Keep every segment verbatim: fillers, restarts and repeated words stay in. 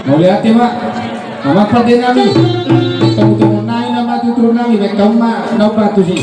Mauliate ma. Amang pande nami. Tamu tamu nai nama tutur nami, baen hamu ma na upa tusi.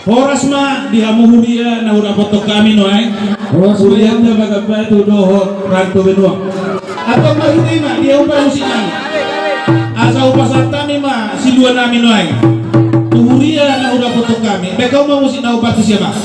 Horas ma di hamu huria na hudapothon hami nuaeng. Horas ma. Hurianta Bagan Batu dohot Ranto Benua. Antong marhite ma di hamu pamusik nami. Asa hupasahat hami ma silua nami nuaeng tu huria na hudapothon hami. Baen hamu ma musik na upa tusi, amang.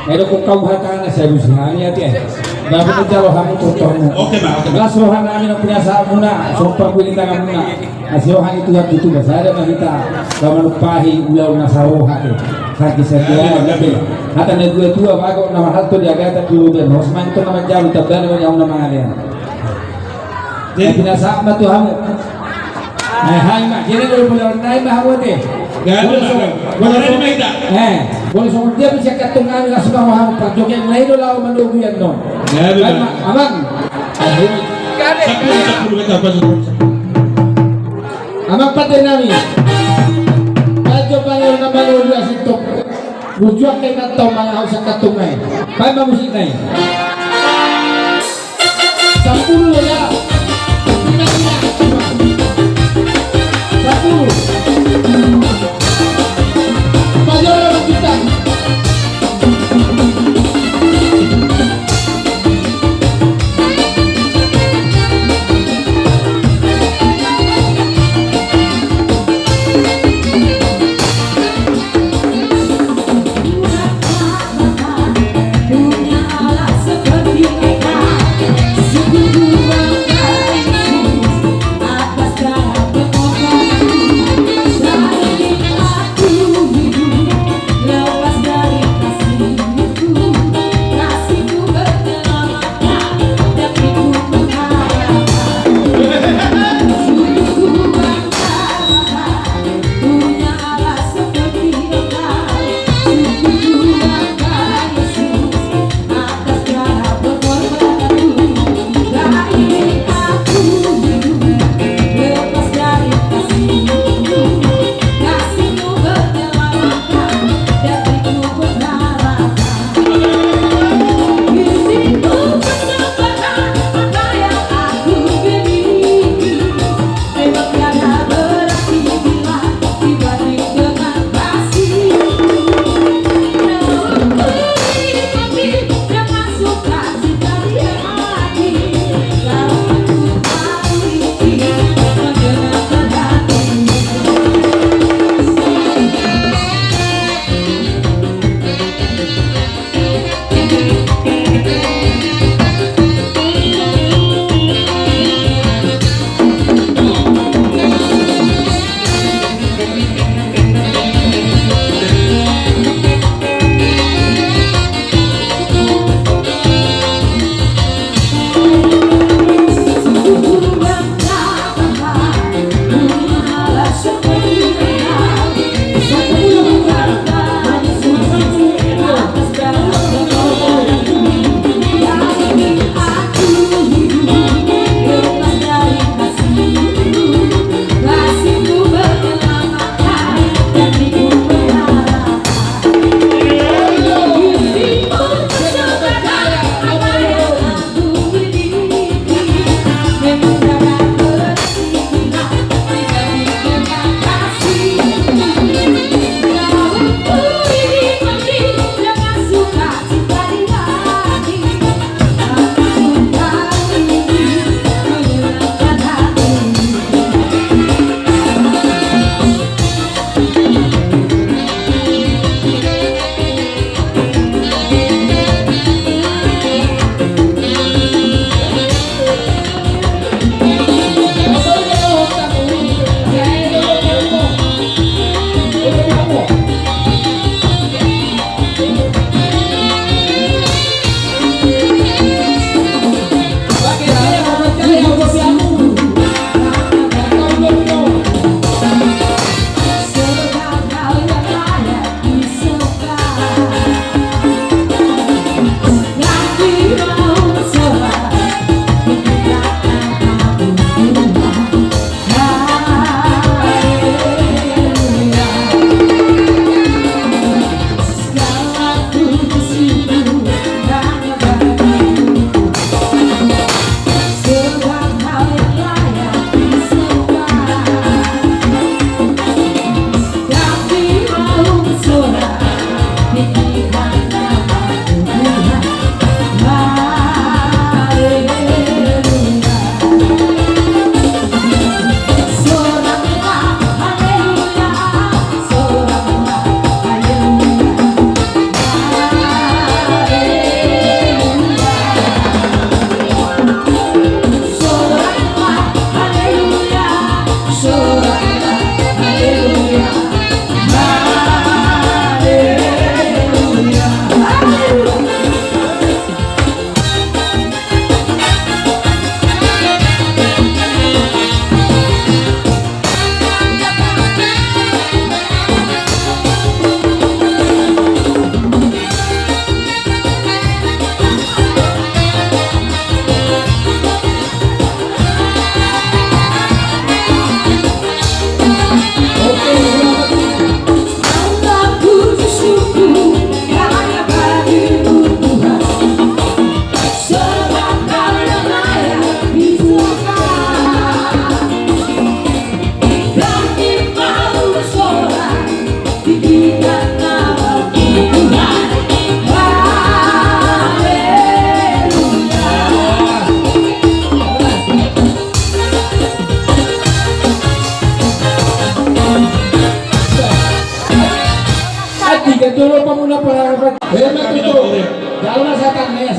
Edo kau hatana saya bisa hanya dia. Dapat jalo hami tuturmu. Oke, Bang, oke, Bang. Las roha nami na pinasahatmuna, sompa kulit tanganmuna. Asi roha ni Tuhan tutu, sada ma hita, ba manumpahi ulaon na saroha e. Haki sadia. Hata na dua tua bago na mahalto di agata tu dan hosman tu na manjalu tabana ma di au na mangalean. Jadi pinasahat ma tu hamu. Eh, hai ma, jadi kalau boleh online ma hamu te. Boleh so, boleh so, eh, boleh so dia bisa katung nami langsung ma hamu pak joget mulai do lau manunggu yang non. Hai ma, amang. Sepuluh, sepuluh meter, sepuluh. Mamate nami. Ajo pangeran na mangolu asing tok. Ujuak ke kantong mangahu sakantung nai. Baen ma musik nai. Sampulu ya. Sampulu. Pajola ma kita.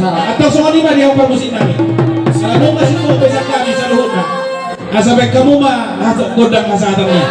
Antong songon i ma di hamu parmusik nami. Saleleng ma singkop pesan nami saluhutna. Asa baen hamu ma hasahatan gondang hasahatan i.